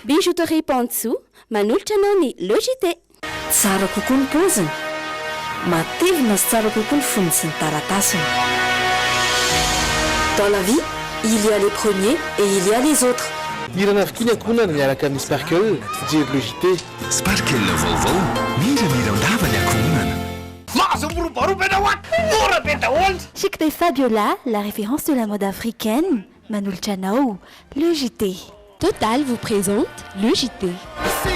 Bijouterie Pantsoa, manolotra anao ny Le JT. Tsara kokoa ny paoziny, matevina sy tsara kokoa ny fonony sy ny taratasiny. Dans la vie, il y a les premiers et il y a les autres. Mirana avokoa ny ankohonana miaraka amin'ny Sparkle, jery Le JT. Sparkle vaovao, miramiran-dava ny ankohonana. Mahazo mirobaroba ianao ato! Mora be daholo! Chic by Fabiola, la référence de la mode africaine, manolotra anao Le JT. Total vous présente le JT.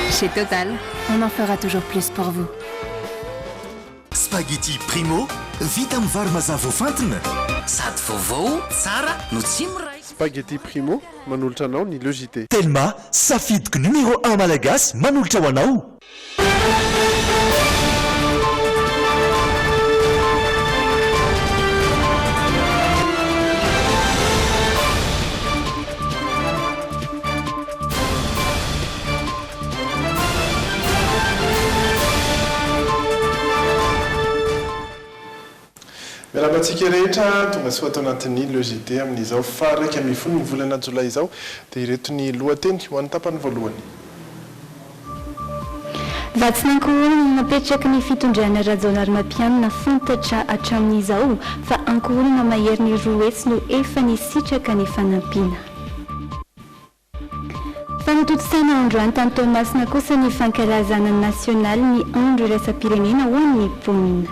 Chez Total, on en fera toujours plus pour vous. Spaghetti Primo, vita amin'ny vary mazava voafantina. Sady vaovao, tsara no tsy miray. Spaghetti Primo, manolotra anao ny Le JT. Telma, safidiko numéro un malagasy manolotra ho anao. Miarahaba antsika rehetra tonga soa ato anatin'ny Le JT amin'izao faha 11 ny volana jolay izao dia ireto ny lohateny ho an'ny tapany voalohany. Vatsin'ankohonana no napetraky ny fitondrana Rajaonarimampianina fantatra hatramin'izao fa ankohonana maherin'ny 200 no efa nisitraka ny fanampiana. Fanatontosana androany tany Toamasina kosa ny fankalazana nasionaly ny andro iraisam-pirenena ho an'ny mponina.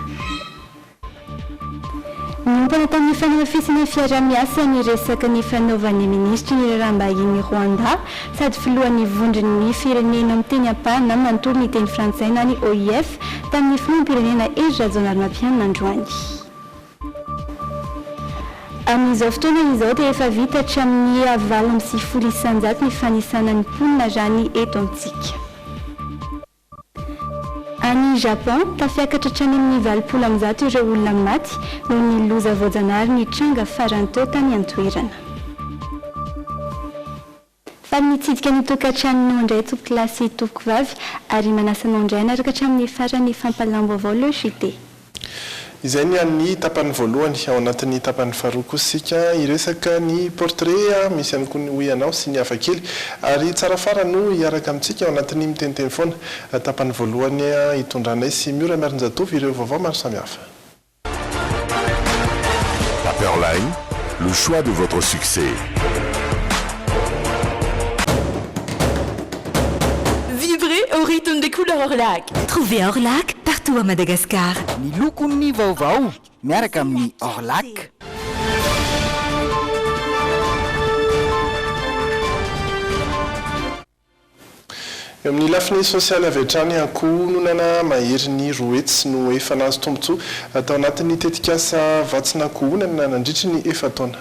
Niompana tamin'ny fanamafisana fiaraha-miasa ny resaka nifanaovan'ny minisitry ny raharaham-bahiny Rwanda sady filohan'ny vondron'ny firenena miteny ampahany na manontolo ny teny frantsay na ny OIF tamin'ny filoham-pirenena Hery Rajaonarimampianina androany. Amin'izao fotoana izao dia efa vita hatramin'ny 98% ny fanisana ny mponina raha ny eto amintsika. Any Japon, tafiakatra hatrany amin'ny 180 ireo olona maty noho ny loza voajanahary nitranga farany teo tany an-toerana. Faly mitsidika ny tokantranonao indray tompokolahy sy tompokovavy ary manasa anao indray hanaraka hatramin'ny farany ny fampahalalam-baovao Le JT. Izay ny an'ny tapany voalohany. Ao anatin'ny tapany faharoa kosa isika hiresaka ny portrait, misy ihany koa ny hoy ianao sy ny hafakely. Ary Tsarafara no hiaraka amintsika ao anatin'ny miteniteny foana. Tapany voalohany hitondranay sy Miora Miarinjatovo ireo vaovao maro samihafa. Paperline, le choix de votre succès. Vibrez au rythme des couleurs Orlac. Trouvez Orlac partout à Madagascar. Ny lokon'ny vaovao miaraka amin'ny Orlac. Eo amin'ny lafiny sosialy avy hatrany, ankohonana maherin'ny 200 no efa nahazo tombontsoa tao anatin'ny tetikasa Vatsin'Ankohonana nandritry ny efa-taona.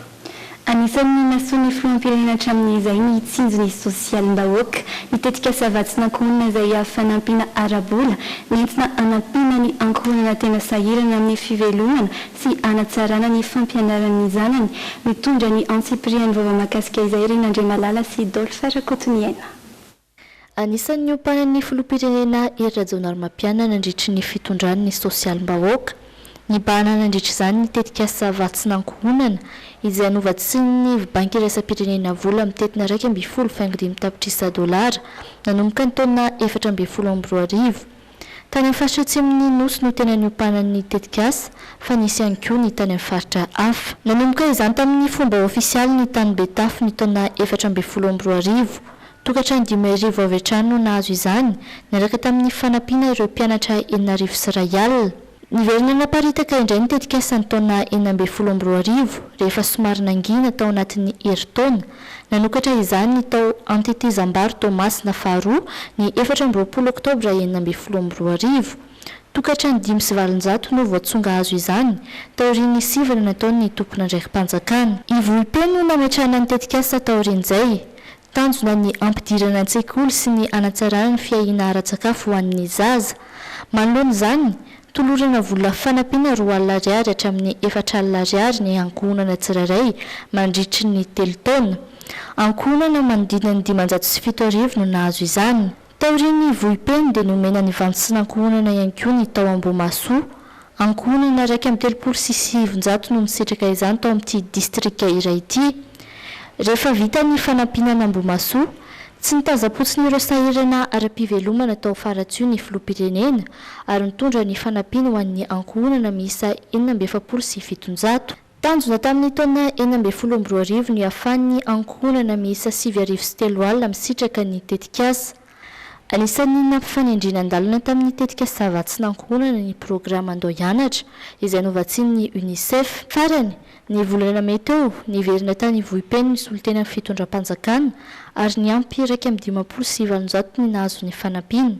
Anisan'ny nasoan'ny filoham-pirenena hatramin'izay ny hitsinjo ny sosialim-bahoaka. Ny tetikasa Vatsin'Ankohonana izay fanampiana ara-bola nentina hanampiana ny ankohonana tena sahirana amin'ny fivelomana sy hanatsarana ny fampianarany ny zanany. Mitondra ny antsipiriany vaovao mahakasika izay Rina Andriamalala sy Dolph Rakotoniaina. Anisan'ny niompanan'ny filoham-pirenena Hery Rajaonarimampianina nandritry ny fitondrany ny sosialim-bahoaka. Nibahana nandritra izany ny tetikasa Vatsin'Ankohonana, izay novatsian'ny Banky Iraisam-pirenena vola mitentina 11 faingo dimy tapitrisa dolara nanomboka ny taona 2014. Tany amin'ny faritra atsimon'ny Nosy no tena niompanan'ny tetikasa, fa nisy ihany koa ny tany amin'ny faritra hafa. Nanomboka izany tamin'ny fomba ofisialy ny tany Betafo ny taona 2014. Tokantrano 5000 avy hatrany no nahazo izany, niaraka tamin'ny fanampiana ireo mpianatra 2160. Niverina naparitaka indray ny tetikasa ny taona 2016, rehefa somary nangina tao anatin'ny herintaona. Nanokatra izany ny tao Antetezambaro Toamasina faharoa ny 24 oktobra 2016. Tokantrano 805 no voatsonga hahazo izany, taorian'ny sivana nataon'ny tompon'andraiki-panjakana. Ivohibe no nametrahana ny tetikasa taorian'izay. Tanjona ny hampidirana an-tsekoly sy ny hanatsarana ny fiahiana ara-tsakafo ho an'ny zaza. Manoloana izany, tolorana vola fanampiana 20 ariary hatramin'ny 40 ariary ny ankohonana tsirairay mandritry ny telo taona. Ankohonana manodidina ny 7500 no nahazo izany. Taorian'ny Vohipeno dia nomena ny vantsin'ankohonana ihany koa ny tao Ambohimahasoa. Ankohonana 931 no nisitraka izany tao amin'ity distrika iray ity. Rehefa vita ny fanampiana an'Ambohimahasoa, Tsy nitazam-potsiny ireo sahirana ara-pivelomana tao Faratsiho ny filoham-pirenena ary nitondra ny fanampiany ho an'ny ankohonana miisa 746. Tanjona tamin'ny taona 2016 ny hahafahan'ny ankohonana miisa 3009 misitraka ny tetikasa. Anisan'ny nampifanindriana an-dalana tamin'ny tetikasa Vatsin'Ankohonana ny programa Andao Hianatra izay novatsian'ny Unicef. Farany, ny volana mey teo, niverina tany Vohipeno ny solontenan'ny fitondram-panjakana ary niampy 851 ny nahazo ny fanampiana.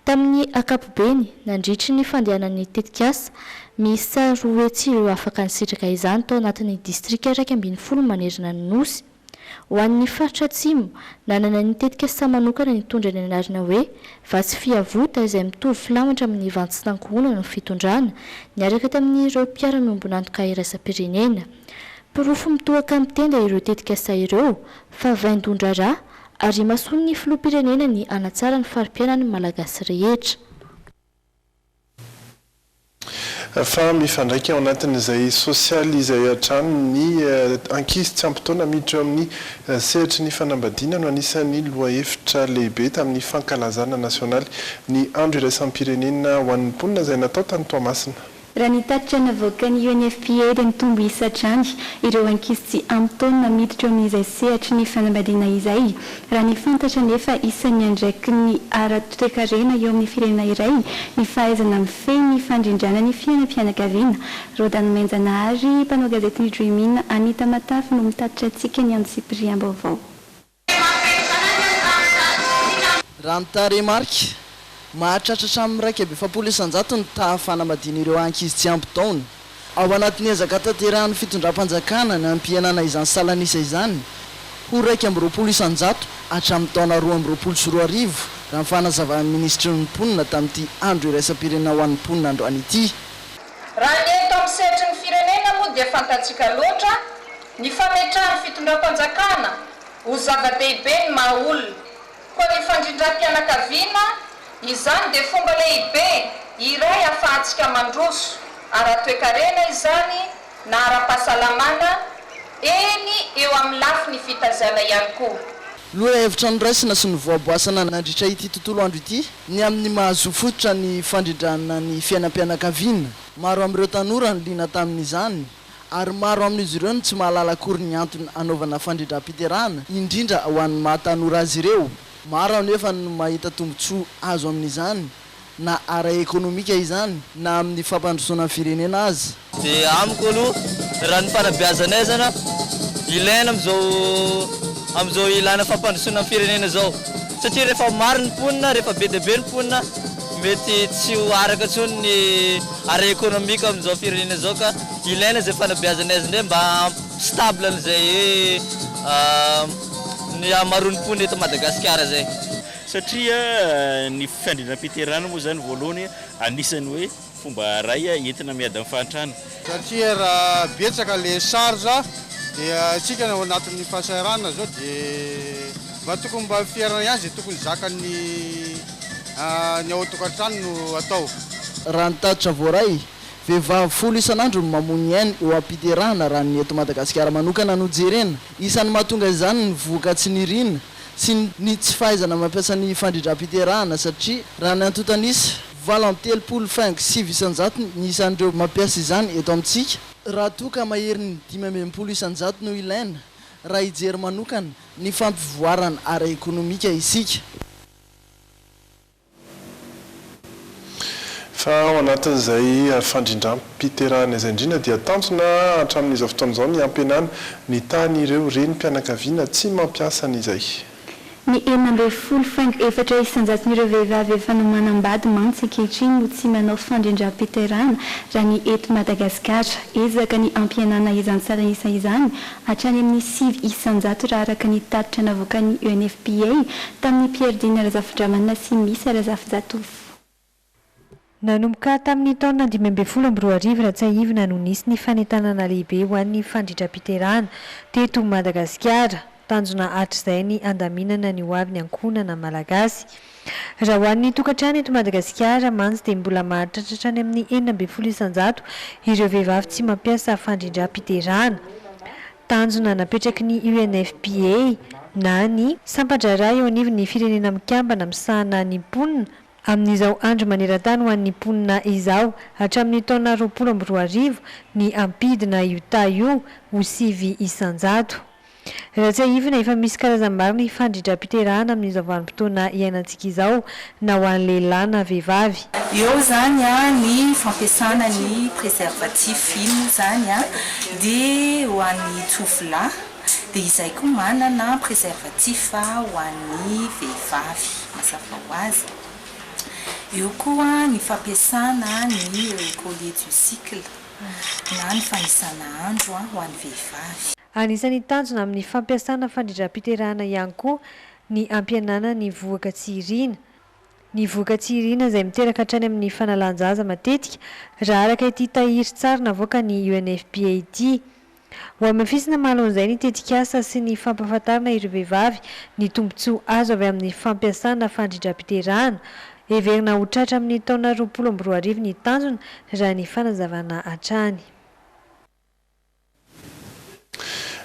Tamin'ny ankapobeny, nandritry ny fandehanan'ny tetikasa, miisa 200 ireo afaka nisitraka izany tao anatin'ny distrika 11 manerana ny Nosy. Ho an'ny faritra Atsimo, nanana ny tetikasa manokana nitondra ny anarana hoe Vatsy Fiavota izay mitovy filamatra amin'ny Vantsin'Ankohonana ny fitondrana, niaraka tamin'ireo mpiara-miombon'antoka iraisam-pirenena. Porofo mitohaka amin'ny tenda ireo tetikasa ireo fa vaindohan-draharaha ary imasoan'ny filoham-pirenena ny hanatsara ny fari-piainan'ny Malagasy rehetra. Fa mifandraika ao anatin'izay sosialy izay hatrany ny ankizy tsy ampy taona miditra eo amin'ny sehatry ny fanambadiana no anisan'ny lohahevitra lehibe tamin'ny fankalazana nasionaly ny andro iraisam-pirenena ho an'ny mponina izay natao tany Toamasina. Raha ny tatitra navoakan'ny UNFPA dia nitombo isa hatrany ireo ankizy tsy ampy taona miditra eo amin'izay sehatry ny fanambadiana izay. Raha ny fantatra anefa isan'ny andraikiny ara-toekarena eo amin'ny firenena iray ny fahaizana mifehy ny fandrindrana ny fiainam-pianakaviana. Roda Nomenjanahary, mpanao gazetin'ny Dream In any Tamatave no mitatitra antsika ny antsipiriam-baovao. Raha ny tarehimarika, mahatratra hatramin'ny 41% ny taha fanambadian'ireo ankizy tsy ampy taona. Ao anatin'ny ezaka tanterahin'ny fitondram-panjakana ny hampihenana izany salan'isa izany ho 21% hatramin'ny taona 2022, raha ny fanazavan'ny minisitry ny Mponina tamin'ity Andro iraisam-pirenena ho an'ny mponina androany ity. Raha ny eto amin'ny sehatry ny firenena moa dia fantatsika loatra ny fametrahan'ny fitondram-panjakana ho zava-dehibe ny maha olona. Koa ny fandrindram-pianakaviana izany dia fomba lehibe iray ahafahantsika mandroso, ara-toekarena izany na ara-pahasalamana, eny eo amin'ny lafiny fitaizana ihany koa. Lohahevitra noraisina sy novoaboasana nandritra ity tontolo andro ity ny amin'ny maha zo fototra ny fandrindrana ny fiainam-pianakaviana. Maro amin'ireo tanora no liana tamin'izany ary maro amin'izy ireo no tsy mahalala akory ny antony anaovana fandrindram-piterahana, indrindra ho an'ny maha tanora azy ireo. Maro anefa no mahita tombontsoa azo amin'izany, na ara-ekonomika izany, na amin'ny fampandrosoana ny firenena aza. Dia amiko aloha raha ny fanabeazana aizana ilaina amin'izao amin'izao ilana fampandrosoana ny firenena izao satria rehefa maro ny mponina rehefa be dia be ny mponina mety tsy ho araka intsony ny ara-ekonomika amin'izao firenena izao ka ilaina izay fanabeazana aizana indray mba hampi stable an'izay hoe ny hamaroan'ny mponina eto Madagasikara izay. Satria ny fiandrindram-piterahana moa izany voalohany anisan'ny hoe fomba iray entina miady amin'ny fahantrana. Satria raha betsaka le charge dia isika ao anatin'ny fahasahiranana zao dia mba tokony mba ferana ihany zay tokony zakan'ny ny ao an-tokantrano no atao. Raha ny tatitra voaray, vehivavy folo isan'andro no mamoy ny ainy eo am-piterahana raha ny eto Madagasikara manokana no jerena. Isan'ny mahatonga izany ny vohoka tsy nirina sy ny tsy fahaizana mampiasa ny fandrindram-piterahana satria raha ny antontan'isa, 38 faingo 9% ny isan'ireo mampiasa izany eto amintsika, raha toa ka maherin'ny 65% no ilaina raha hijery manokana ny fampivoarana ara-ekonomika isika. Fa ao anatin'izay fandrindram-piterahana izay indrindra dia tanjona hatramin'izao fotoana izao ny hampihenana ny tahan'ireo renim-pianakaviana tsy mampiasa an'izay. Ny 16 faingo efatra isan-jaton'ireo vehivavy efa nomanam-bady mantsy ankehitriny no tsy manao fandrindram-piterahana raha ny eto Madagasikara. Ezaka ny hampihenana izany salan'isa izany hatrany amin'ny 9% raha araka ny tatitra navoakan'ny UNFPA tamin'i Pierre Dina Razafindramanana sy Misa Razafinjatovo. Nanomboka tamin'ny taona 2015 raha tsiahivina no nisy ny fanentanana lehibe ho an'ny fandrindram-piterahana teto Madagasikara. Tanjona hatrizay ny handaminana ny hoavin'ny ankohonana malagasy. Raha ho an'ny tokantrano eto Madagasikara mantsy dia mbola mahatratra hatrany amin'ny 16% ireo vehivavy tsy mampiasa fandrindram-piterahana. Tanjona napetraky ny UNFPA. na ny sampan-draharaha eo anivon'ny Firenena Mikambana misahana ny mponina, amin'izao andro maneran-tany ho an'ny mponina izao, hatramin'ny taona 2020, ny hampidina io taha io ho 9%. Raha tsiahivina, efa misy karazany maro ny fandrindram-piterahana amin'izao vanim-potoana iainantsika izao, na ho an'ny lehilahy na vehivavy. Eo izany ny fampiasana ny préservatif, iny moa izany dia ho an'ny tovolahy, dia izay koa manana préservatif ho an'ny vehivavy, mazava ho azy. Eo koa ny fampiasana ny collier du cycle na ny fanisana andro ho an'ny vehivavy. Anisan'ny tanjona amin'ny fampiasana fandrindram-piterahana ihany koa ny hampihenana ny vohoka tsy iriana. Ny vohoka tsy iriana izay miteraka hatrany amin'ny fanalan-jaza matetika, raha araka ity tahirin-tsary navoakan'ny UNFPA ity. Hohamafisina manoloan'izay ny tetikasa sy ny fampahafantarana ireo vehivavy ny tombontsoa azo avy amin'ny fampiasana fandrindram-piterahana. Heverina ho tratra amin'ny taona 2020 ny tanjona, raha ny fanazavana hatrany.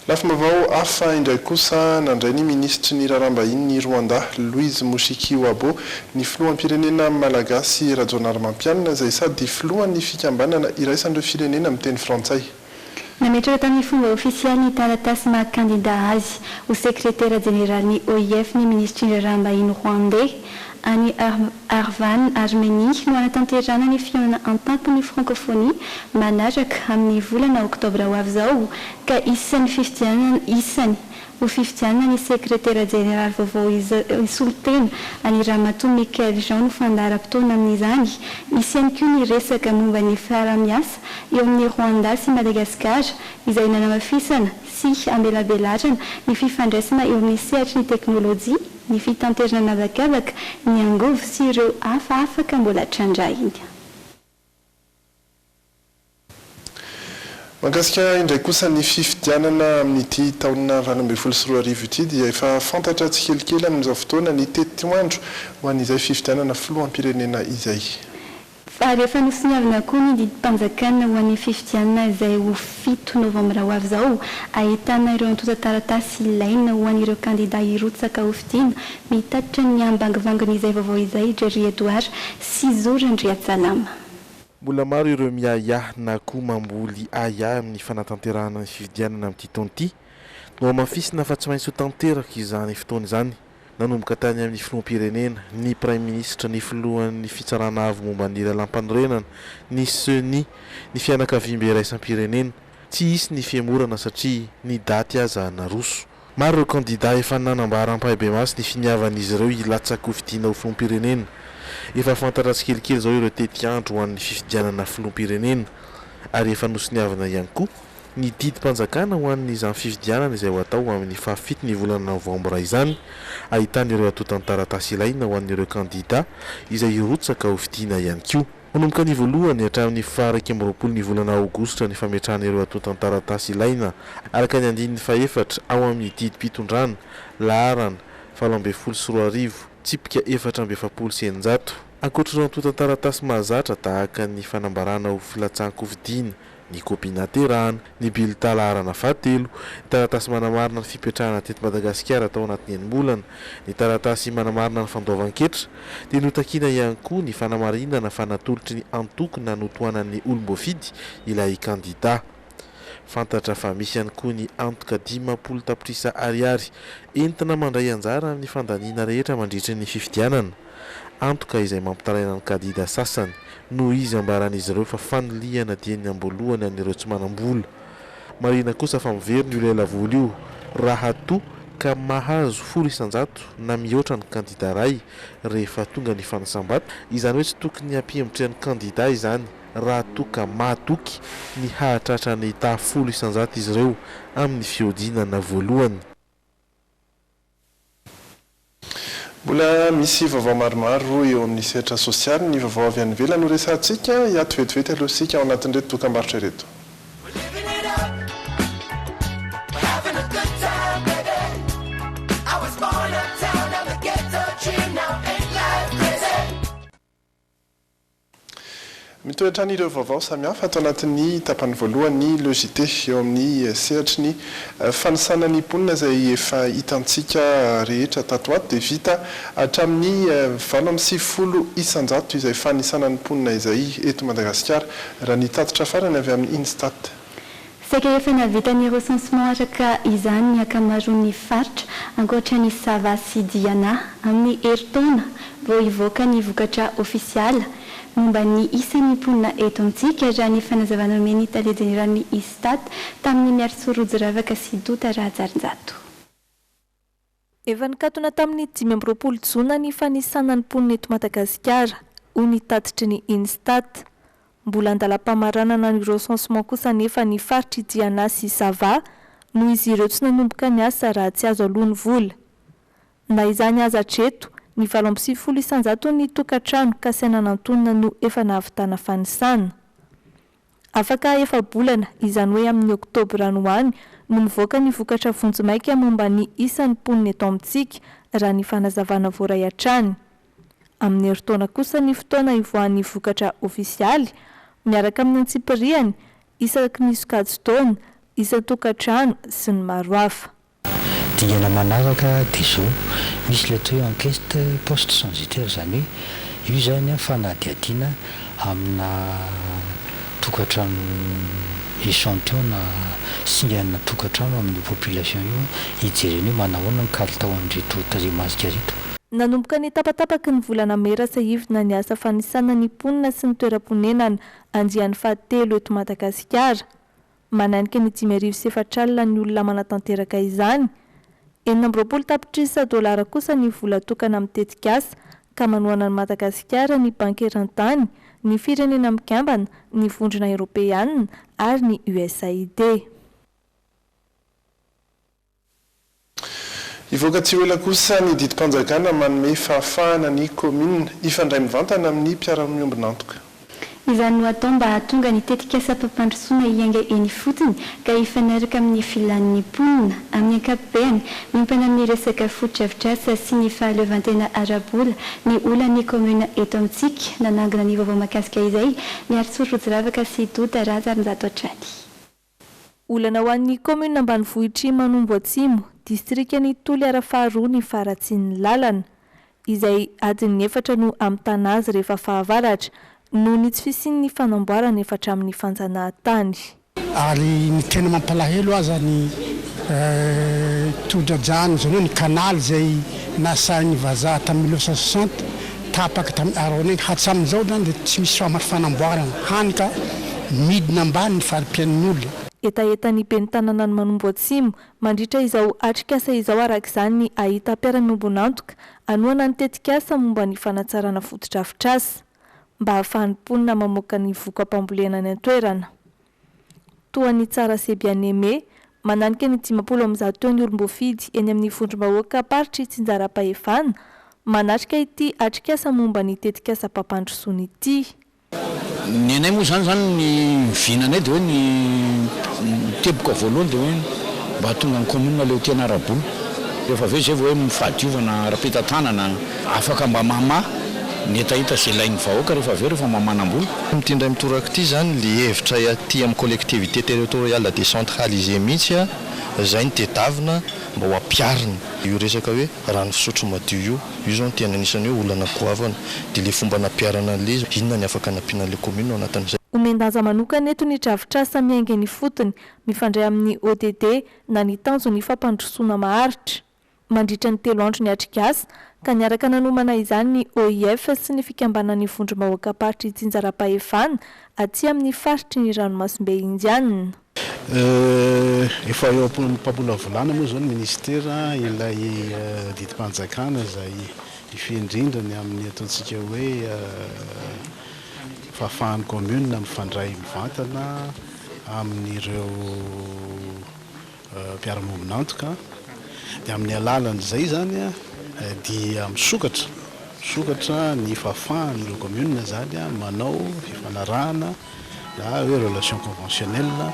Lafim-baovao hafa indray kosa, nandray ny minisitry ny raharaham-bahinin'i Rwanda, Louise Mushikiwabo, ny filoham-pirenena malagasy Rajaonarimampianina, izay sady filohan'ny fikambanana iraisan'ireo firenena miteny frantsay. Nametraka tamin'ny fomba ofisialy ny taratasy maha kandida azy ho sekretera jeneralin'ny OIF ny minisitry ny raharaham-bahiny Rwandais. Any Arvan, Armenia, no hanatanterahana ny fihaonana an-tampon'ny Frankôfônia manaraka, amin'ny volana oktobra ho avy izao, ka isan'ny fifidianana isany ho fifidianana ny sekretera jeneraly vaovao hisolo tena an'i Ramatoa Michaëlle Jean no fandaharam-potoana amin'izany. Hisy ihany koa ny resaka momba ny fiaraha-miasa eo amin'i Rwanda sy Madagasikara izay nanamafisana sy hamelabelarana ny fifandraisana eo amin'ny sehatry ny teknolojia, ny fitanterana an'habakabaka, ny angovo sy ireo hafa afaka mbola trandrahina. Mahakasika indray kosa ny fifidianana amin'ity taona 2018 ity dia efa fantatra tsikelikely amin'izao fotoana ny tetiandro ho an'izay fifidianana filoham-pirenena izay. Ary efa nosoniavina koa ny didim-panjakana ho an'ny fifidianana izay ho fito novambra ho avy izao, ahitana ireo antontan-taratasy ilaina ho an'ireo kandida hirotsaka hofidiana. Mitatitra ny ambangovangony izay vaovao izay i Jerry Edouard sy Zo Randriantsalama. Mbola maro ireo miahiahy na koa mamboly ahiahy amin'ny fanatanterahana ny fifidianana amin'ity taona ity. Nohamafisina fa tsy maintsy ho tanteraka izany fotoana izany. Nanomboka tany amin'ny filoham-pirenena, ny praiminisitra, ny filohan'ny fitsarana avo momba ny lalàmpanorenana, ny Ceni, ny fianakaviambe iraisam-pirenena. Tsy hisy ny fihemorana satria ny daty aza naroso. Maro ireo kandidà efa nanambara ampahibemaso ny finiavan'izy ireo hilatsa-kofidina ho filoham-pirenena. Efa fantatra tsikelikely izao ireo tetiandro ho an'ny fifidianana filoham-pirenena ary efa nosoniavina ihany koa ny didim-panjakana ho an'izany fifidianana izay ho atao amin'ny fahafito ny volana novambra izany, ahitana ireo antontan-taratasy ilaina ho an'ireo kandidà izay hirotsaka hofidiana ihany koa. Manomboka ny voalohany hatramin'ny faha-21 ny volana aogositra ny fametrahana ireo antontan-taratasy ilaina araka ny andininy fahefatra ao amin'ny didim-pitondrana laharana 2018 tsipika 644. Ankoatra ireo antontan-taratasy mahazatra tahaka ny fanambarana ho filatsahan-kofidina, ny kopia nahaterahana, ny bileta laharana fahatelo, ny taratasy manamarina ny fipetrahana teto Madagasikara tao anatin'ny enim-bolana, ny taratasy manamarina ny fandoavan-ketra, dia notakiana ihany koa ny fanamarinana fa natolotry ny antoko na notohanan'ny olom-boafidy ilay kandida. Fantatra fa misy ihany koa ny antoka 50 tapitrisa ariary entina mandray anjara amin'ny fandaniana rehetra mandritry ny fifidianana. Antoka izay mampitaraina ny kadida sasany noho izy ambaran'izy ireo fa fanilihana dieny am-boalohany an'ireo tsy manam-bola. Marihina kosa fa miverina io lelavola io raha toa ka mahazo 10% na mihoatra ny kandida iray rehefa tonga ny fanisam-bato, izany hoe tsy tokony hampihemotra ny kandida izany raha toa ka mahatoky ny hahatratra ny taha 10% izy ireo amin'ny fihodinana voalohany. Mbola misy vaovao maromaro eo amin'ny sehatra sosialy. Ny vaovao avy any ivelany no resahantsika. Hiato vetivety aloha isika ao anatin'ireto dokambarotra ireto. Mitohy hatrany ireo vaovao samihafa ato anatin'ny tapany voalohany Le JT eo amin'ny sehatry ny fanisana ny mponina izay efa hitantsika rehetra tato ho ato dia vita hatramin'ny 98% izay fanisana ny mponina izay eto Madagasikara raha ny tatitra farany avy amin'ny Instat. Saika efa nahavita ny recensement araka izany ny ankamaroan'ny faritra, ankoatra ny Sava sy Diana. Amin'ny herintaona vao hivoaka ny vokatra ofisialy momba ny isan'ny mponina eto amintsika, raha ny fanazavana nomen'ny tale jeneralin'ny Istat tamin'i Miarisoa Rojo Ravaka sy Dota Rahajarinjato. Efa nikatona tamin'ny 25 jona ny fanisana ny mponina eto Madagasikara, hoy ny tatitry ny Instat. Mbola andalam-pamaranana ny recensement kosa anefa ny faritr'i Diana sy Sava noho izy ireo tsy nanomboka ny asa raha tsy azo aloha ny vola. Na izany aza hatreto, ny 98 isan-jaton'ny tokantrano kasaina nantonina no efa nahavitana fanisana. Afaka efa-bolana, izany hoe amin'ny oktobra any ho any, no mivoaka ny vokatra vonjimaika momba ny isan'ny mponina eto amintsika, raha ny fanazavana voaray hatrany. Amin'ny herintaona kosa ny fotoana hivoahan'ny vokatra ofisialy, miaraka amin'ny antsipiriany, isaky ny sokajin-taona, isan-tokantrano sy ny maro hafa. Dingana manaraka dia izao, misy ilay atao hoe enquête post censitaire, izany hoe io izany an fanadihadiana amina tokantrano échantillon na singana tokantrano amin'io population io an, hijerena hoe manahoana ny kalitaon'ireto tarehimarika ireto. Nanomboka ny tapatapaky ny volana mey Rasahivina ny asa fanisana ny mponina sy ny toeram-ponenana andiany fahatelo eto Madagasikara. Mananika ny 45 alina ny olona manatanteraka izany. 26 tapitrisa dolara kosa ny vola atokana amin'ny tetikasa ka manohana an'i Madagasikara ny Banky eran-tany, ny Firenena Mikambana, ny Vondrona Eoropeanina ary ny USAID. Hivoaka tsy ho ela kosa ny didim-panjakana manome fahafahana ny kaominina hifandray mivantana amin'ny mpiara-miombon'antoka. Izany no atao mba hahatonga ny tetikasam-pampandrosoana hiainga eny ifotony ka hifanaraka amin'ny filan'ny mponina. Amin'ny ankapobeny, miompana amin'ny resaka fotodrafitrasa sy ny fahaleovantena ara-bola ny olan'ny kaominina eto amintsika. Nanangona ny vaovao mahakasika izay, Miarisoa Rojiravaka sy Doda Razarinjato hatrany. Olana ho an'ny kaominina ambanivohitr'i Manombo Atsimo, distrikan'i Toliara faharoa ny faharatsian'ny lalana, izay adin'ny efatra no hamitana azy rehefa fahavaratra, noho ny tsy fisian'ny fanamboarana efa hatramin'ny fanjanahantany. Ary ny tena mampalahelo aza ny tondra-drano, izany hoe ny canal izay nasain'ny vazaha tamin'ny 1960, tapaka tamin'ny Arona iny, hatramin'izao izany dia tsy misy fanamboarana, hany ka midina ambany ny fari-piainan'ny olona. Hetahetan'ny ben'ny tanànan'i Manombo Atsimo mandritra izao atrikasa izao araka izany ny hahita mpiara-miombon'antoka hanohana ny tetikasa momba ny fanatsarana fotodrafitrasa mba hahafahan'ny mponina mamoaka ny voka-pambolena any an-toerana. Toa an'i Tsara Sebianeme, mananika ny 150 eo ny olom-boafidy eny amin'ny vondrom-bahoakam-paritry Itsinjaram-pahefana, manatrika ity atrikasa momba ny tetikasam-pampandrosoana ity. Ny anay moa izany izany ny vinanay dia hoe ny teboka voalohany dia hoe mba hahatonga ny commune leo tena ara-bola. Rehefa avy eo izay vao hoe fahadiovana ara-pitantanana, afaka mba mamaha ny hetaheta izay ilain'ny vahoaka rehefa avy eo rehefa mba manam-bola. Amin'ity indray mitoraka ity izany ilay hevitra aty amin'ny collectivité territoriale décentralisée mihitsy izay no tedavina mba ho ampiharina. Io resaka hoe rano fisotro madio io, io izao no tena anisan'ny hoe olana goavana. Dia ilay fomba nampiharana an'ilay izy, inona ny afaka nampiana an'ilay commune ao anatin'izay. Omen-danja manokana eto ny drafitrasa miainga eny ifotony, mifandray amin'ny ODD na ny tanjon'ny fampandrosoana maharitra. Mandritra ny telo andro ny atrikasa, ka niaraka nanomana izany ny OIF sy ny fikambanan'ny vondrom-bahoakam-paritry Itsinjaram-pahefana aty amin'ny faritry ny ranomasimbe Indiana. Efa eo am-pamolavolana moa izao ny minisitera ilay didim-panjakana izay hifehy indrindra ny amin'ny ataontsika hoe fahafahan'ny kaominina mifandray mivantana amin'ireo mpiara-miombon'antoka dia amin'ny alalan'izay izany dia misokatra misokatra ny fahafahan'ireo commune izany manao fifanarahana na hoe relation conventionnelle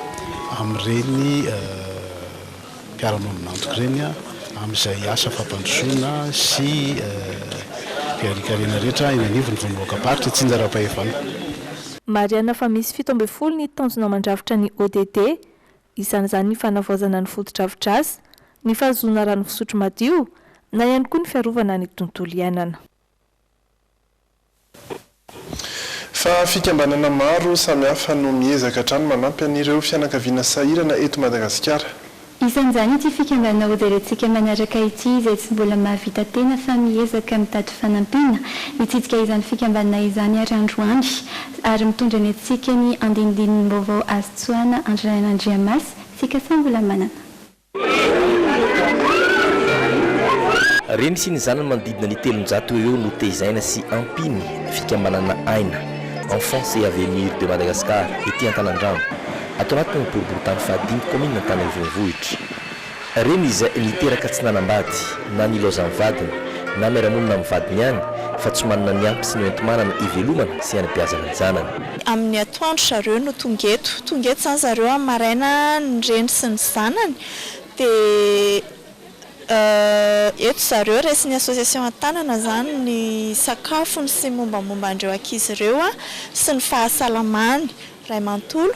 amin'ireny mpiara-miombon'antoka ireny amin'izay asa fampandrosoana sy fiharikarena rehetra eny anivon'ny vondrom-bahoakam-paritra itsinjaram-pahefana. Marihana fa misy 17 ny tanjona mandrafitra ny ODD, isan'izany ny fanavaozana ny fotodrafitrasa, ny fahazoana rano fisotro madio, na ihany koa ny fiarovana ny tontolo iainana. Fa fikambanana maro samihafa no miezaka hatrany manampy an'ireo fianakaviana sahirana eto Madagasikara. Isan'izany ity fikambanana hojerentsika manaraka ity izay tsy mbola mahavita tena fa miezaka mitady fanampiana. Nitsidika izany fikambanana izany ary androany ary mitondra ny antsika ny andinindininy-baovao azo tsoahana Andry Andriamasy sy Kasambola Manana. Reny sy ny zanany manodidina ny 300 eo eo no tezaina sy ampian'ny fikambanana Aina, Enfance et Avenir de Madagascar, ety Antanandrano, ato anatin'ny boriborintany fahadimy kaominina Antananarivo Renivohitra. Reny izay niteraka tsy nanambady, na nilaozan'ny vadiny, na miara-monina amin'ny vadiny ihany, fa tsy manana ny ampy sy ny hoenti-manana hivelomana sy hanabeazana ny zanany. Amin'ny atoandro zareo no tonga eto. Tonga eto izany zareo amin'ny maraina ny reny sy ny zanany dia eto zareo raisin'ny association an-tanana izany ny sakafony sy ny mombamomba an'ireo ankizy ireo sy ny fahasalamany iray manontolo.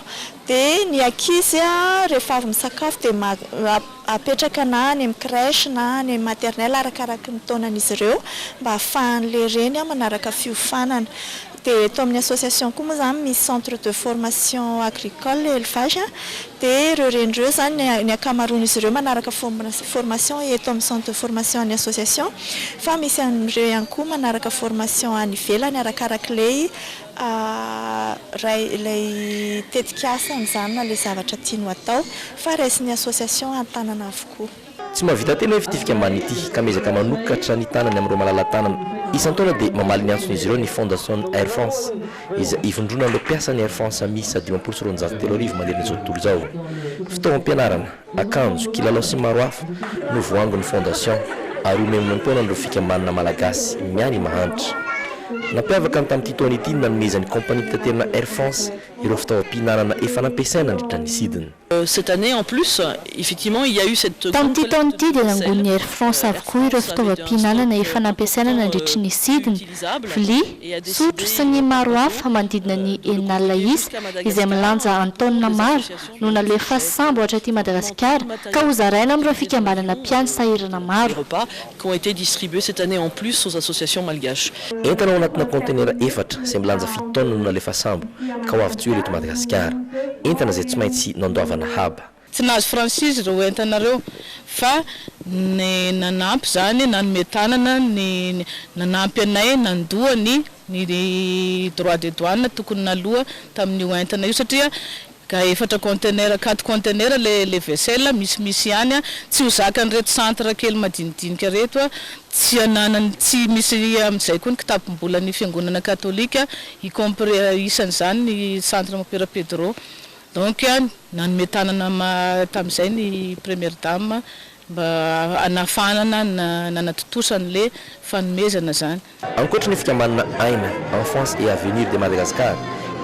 Dia ny ankizy rehefa avy misakafo dia apetraka na any amin'ny crèche na any amin'ny maternelle arakaraky ny taonan'izy ireo mba ahafahan'ilay reny manaraka fiofanana. Dia eto amin'ny association koa moa izany misy centre de formation agricole et élevage dia ireo reny ireo izany ny ankamaroan'izy ireo manaraka formation eto amin'ny centre de formation an'ny association fa misy an'ireo ihany koa manaraka formation any ivelany arakarak'ilay ray ilay tetikasany izany na ilay zavatra tiany ho atao fa raisin'ny association an-tanana avokoa. Tsy mahavita tena ity fikambanana ity ka miezaka manokatra ny tanany amin'ireo malala-tanana. Isan-taona dia mamaly ny antson'izy ireo ny Fondation Air France, izay ivondronan'ireo mpiasan'ny Air France miisa 3250 manerana izao tontolo izao. Fitaovam-pianarana, akanjo, kilalao sy maro hafa no voaangon'ny Fondation ary omem-poana an'ireo fikambanana malagasy miahy ny mahantra. Nampiavaka ny tamin'ity taona ity ny nanomezan'ny kaompaniam-pitaterana Air France ireo fitaovam-pihinanana efa nampiasaina nandritra ny sidina. Cette année en plus, effectivement, il y a eu cette grande Tamin'ity taona collecte ity de dia vaisselle. nangonin'ny Air France avokoa ireo fitaovam-pihinanana efa nampiasaina nandritry ny sidina, vilia, sotro sy ny maro hafa manodidina ny 60 isa izay milanja an-taonina maro no nalefa sambo hatraty Madagasikara ka hozaraina amin'ireo fikambanana mpiany sahirana maro. Repas qui ont été distribués cette année en plus aux associations malgaches. Entana ao anatina kaontenera efatra izay milanja fito taonina no nalefa sambo ka ho avy tsy ho ela eto Madagasikara. Entana izay tsy maintsy nandoavana haba. Tsy nahazo franchise ireo entana ireo fa ny nanampy izany nanome tanana ny nanampy anay nandoa ny ny droit de douane tokony naloa tamin'io entana io satria ka efatra conteneur quatre conteneur le le vaisselle misimisy ihany a, tsy ho zakan'ireto centre kely madinidinika reto a, tsy ananany tsy misy amin'izay koa ny kitapom-bolan'ny fiangonana katolika y compris isan'izany ny centre Mompera Pedro donc nanome tanana tamin'izay ny première dame mba hanafanana nanatontosa an'le fanomezana zany. Ankoatry ny fikambanana Aina, Enfance et Avenir de Madagascar,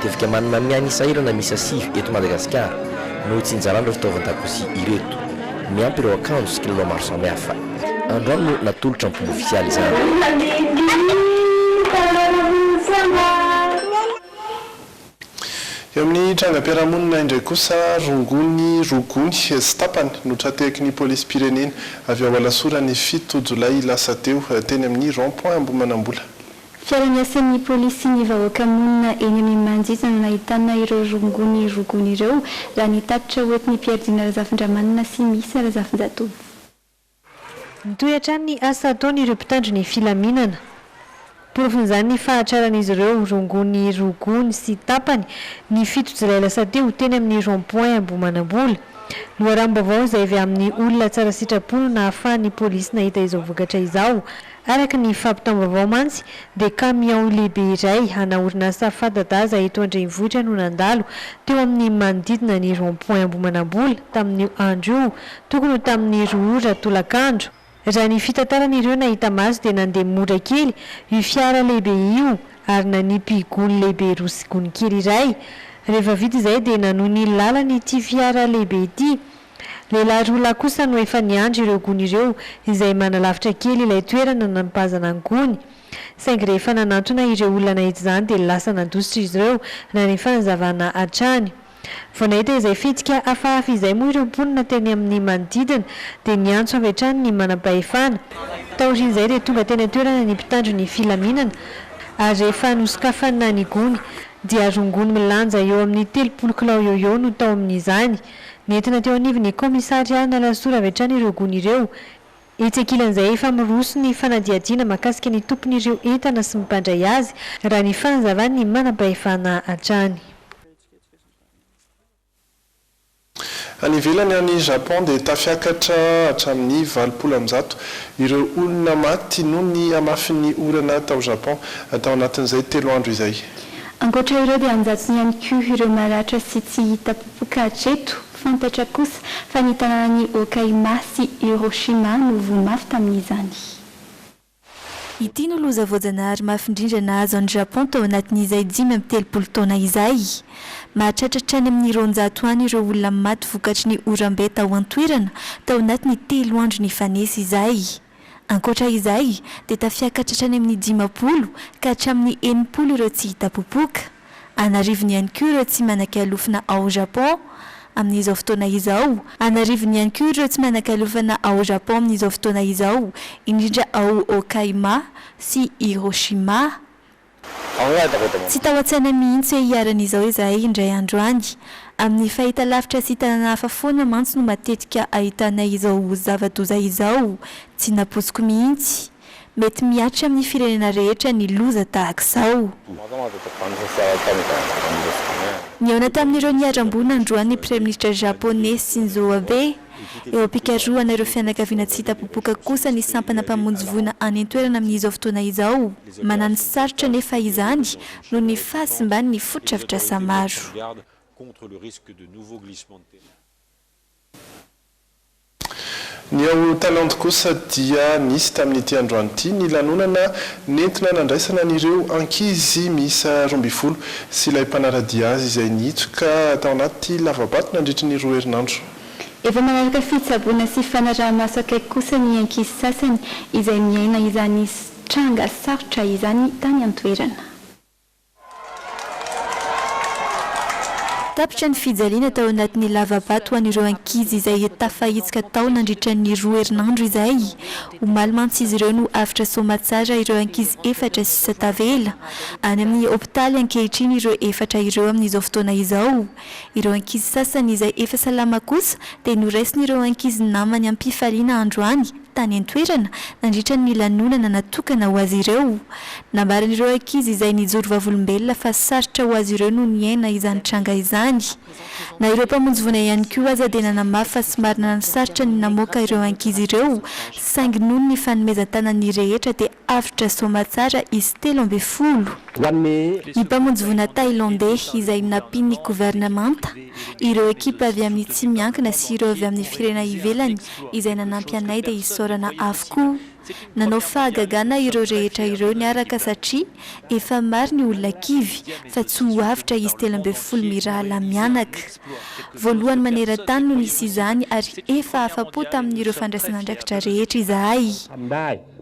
dia fikambanana miahy ny sahirana miisa sivy eto Madagasikara no hitsinjarana ireo fitaovan-dakozia ireto, miampy ireo akanjo sy kilalao maro samihafa. Androany no natolotra am-pomba ofisialy izany. Eo amin'ny trangam-piarahamonina indray kosa, rongony roa gony sy tapany no tra-tehaky ny polisim-pirenena avy ao Alasora ny fito jolay lasa teo, teny amin'ny rond point Ambohimanambola. Fiara-miasan'ny polisy sy ny vahoaka monina eny amin'ny manodidina no nahitana ireo rongony roa gony ireo, raha ny tatitra hoentin'i Pierre Dina Razafindramanana sy Misa Razafinjatovo. Mitohy hatrany ny asa ataon'ireo mpitandro ny filaminana. Porofon'izany ny fahatraran'izy ireo rongony roa gony sy tapany ny fito jolay lasa teo teny amin'ny rond point Ambohimanambola. Loharanom-baovao izay avy amin'ny olona tsara sitrapo no nahafahan'ny polisy nahita izao vokatra izao. Araka ny fampitam-baovao mantsy dia kamiao lehibe iray ana orinasa fanta-daza eto an-drenivohitra no nandalo teo amin'ny manodidina ny rond point Ambohimanambola tamin'io andro io Tokony ho tamin'ny roa ora tolakandro. Raha ny fitantaran'ireo nahita maso dia nandeha mora kely io fiara lehibe io ary nanipy gony lehibe roa sy gony kely iray. Rehefa vita izay dia nanohy ny lalany ity fiara lehibe ity. Lehilahy roa lahy kosa no efa niandry ireo gony ireo izay manalavitra kely ilay toerana nanipazana ny gony. Saingy rehefa nanantona ireo olona nahita izany dia lasa nandositra izy ireo, raha ny fanazavana hatrany. Vao nahita izay fihetsika hafahafa izay moa ireo mponina teny amin'ny manodidina dia niantso avy hatrany ny manam-pahefana. Taorian'izay dia tonga teny an-toerana ny mpitandro ny filaminana ary rehefa nosokafana ny gony dia rongony milanja eo amin'ny 30 kilao eo eo no tao amin'izany. Nentina teo anivon'ny kaomisarian'Alasora avy hatrany ireo gony ireo. Etsy ankilan'izay efa miroso ny fanadihadiana mahakasika ny tompon'ireo entana sy ny mpandray azy, raha ny fanazavan'ny manam-pahefana hatrany. Any ivelany any Japon dia tafiakatra hatramin'ny 180 ireo olona maty noho ny hamafin'ny orana tao Japon tao anatin'izay telo andro izay. Ankoatra ireo dia an-jatony ihany koa ireo maratra sy tsy hita popoka hatreto. Fantatra kosa fa ny tanànan'i Okayama sy Hiroshima no voa mafy tamin'izany. Ity no loza voajanahary mafy indrindra nahazo an'i Japon tao anatin'izay 35 taona izay. Mahatratra hatrany amin'ny 200 any ireo olona maty vokatry ny oram-be tao an-toerana tao anatin'ny telo andro nifanesy izay. Ankoatra izay dia tafiakatra hatrany amin'ny 50 ka hatramin'ny 60 ireo tsy hita popoka. An'arivony ihany koa ireo tsy manan-kialofana ao Japon amin'izao fotoana izao. An'arivony ihany koa ireo tsy manan-kialofana ao Japon amin'izao fotoana izao, indrindra ao Okayama sy Hiroshima. Tsy tao an-tsaina mihitsy hoe hiharan'izao izahay indray andro any. Amin'ny fahitalavitra sy tanàna hafa foana mantsy no matetika ahitanay izao zava-doza izao. Tsy nampoiziko mihitsy. Mety mihatra amin'ny firenena rehetra ny loza tahaka izao. Nihaona tamin'ireo niharam-boina androany ny Praiminisitra Japoney Shinzo Abe. Eo am-pikarohana ireo fianakaviana tsy hita popoka kosa ny sampana mpamonjy voina any an-toerana amin'izao fotoana izao. Manano sarotra anefa izany noho ny fahasimban'ny fotodrafitrasa maro. Ny ao Thaïlande kosa dia nisy tamin'ity androany ity ny lanonana nentina nandraisana an'ireo ankizy miisa 12 sy ilay mpanara-dia azy izay nihitsoka tao anaty lava-bato nandritry ny roa herinandro. Efa manaraka fitsaboana sy fanaraha-maso akaiky kosa ny ankizy sasany izay niaina izany tranga sarotra izany tany an-toerana. Tapitra ny fijaliana tao anatin'ny lava-bato ho an'ireo ankizy izay tafahitsoka tao nandritra ny roa herinandro izay. Omaly mantsy izy ireo no avotra soamatsara ireo ankizy efatra sisa tavela. Any amin'ny hopitaly ankehitriny ireo efatra ireo amin'izao fotoana izao. Ireo ankizy sasany izay efa salama kosa dia noraisin'ireo ankizy namany am-pifaliana androany tany an-toerana nandritra ny lanonana natokana ho azy ireo. Nambaran'ireo ankizy izay nijoro vavolombelona fa sarotra ho azy ireo no niaina izany tranga izany. Na ireo mpamonjy voina ihany koa aza dia nanamafy fa somary nananosarotra ny namoaka ireo ankizy ireo saingy noho ny fanomezan-tanan'ny rehetra dia avotra soamatsara izy 13. Ny mpamonjy voina Thailandey izay nampian'ny governemanta, ireo ekipa avy amin'ny tsy miankina sy ireo avy amin'ny firenena ivelany izay nanampy anay dia isaorana avokoa. Nanao fahagagana ireo rehetra ireo niaraka satria efa maro ny olona kivy fa tsy ho avotra izy 13 mirahalahy mianaka. Voalohany maneran-tany no nisy izany ary efa afa-po tamin'ireo fandraisan'andraikitra rehetra izahay.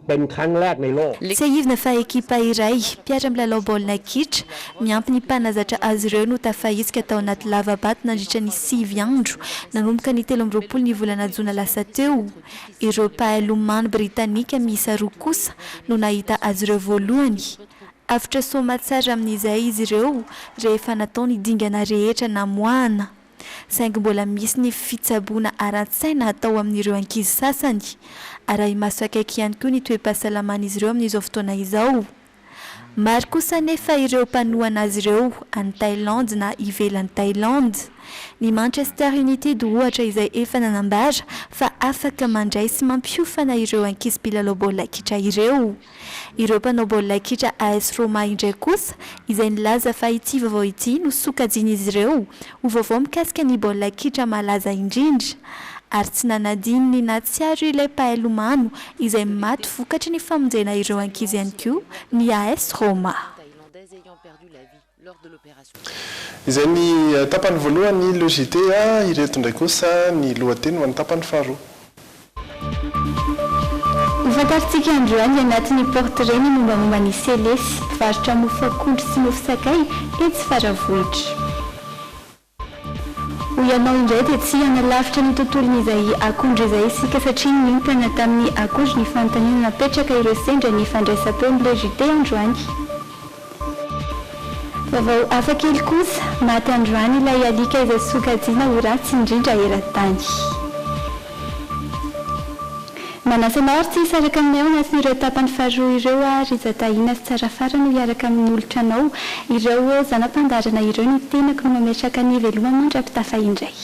Tsiahivina fa ekipa iray, mpiara-milalao baolina kitra, miampy ny mpanazatra azy ireo no tafahitsika tao anaty lava-bato nandritra ny sivy andro, nanomboka ny 23 ny volana jona lasa teo. Ireo mpahay lomano britanika miisa roa kosa no nahita azy ireo voalohany. Avotra soamatsara amin'izay izy ireo rehefa natao ny dingana rehetra namoahana. Saingy mbola misy ny fitsaboana ara-tsaina atao amin'ireo ankizy sasany. Arahi-maso akaiky ihany koa ny toe-pahasalaman'izy ireo amin'izao fotoana izao. Maro kosa anefa ireo mpanohana azy ireo any Thaïlande na ivelan'i Thaïlande. Ny Manchester United ohatra izay efa nanambara fa afaka mandray sy mampiofana ireo ankizy mpilalao baolina kitra ireo. Ireo mpanao baolina kitra AS Roma indray kosa izay nilaza fa ity vaovao ity no sokajian'izy ireo ho vaovao mikasika ny baolina kitra malaza indrindra ary tsy nanadino ny nahatsiaro ilay mpahay lomano izay maty vokatry ny famonjena ireo ankizy ihany koa ny AS Roma. Izay ny tapany voalohany Le JT a, ireto indray kosa ny lohateny ho an'ny tapany faharoa. Ho Hofantarintsika androany anatin'ny portrait ny mombamomba an'i Selesy, mpivarotra mofo akondro sy mofo sakay etsy Faravohitra. Ho ianao indray dia tsy hanalavitra ny tontolon'izay akondro izay isika satria niompana tamin'ny akondro ny fanontaniana napetraka ireo sendra ny fandraisam-peon'ny Le JT androany. Vaovao hafa kely kosa, maty androany ilay alika izay sokajiana ho ratsy indrindra eran-tany. Manasa anao ary tsy hisaraka aminay ao anatin'ireo tapany faharoa ireo aho Rija Tahina sy Tsarafara no hiaraka amin'nolotra anao ireo zana-pandaharana ireo ny tenako no mametraka ny veloma mandra-pitafa indray.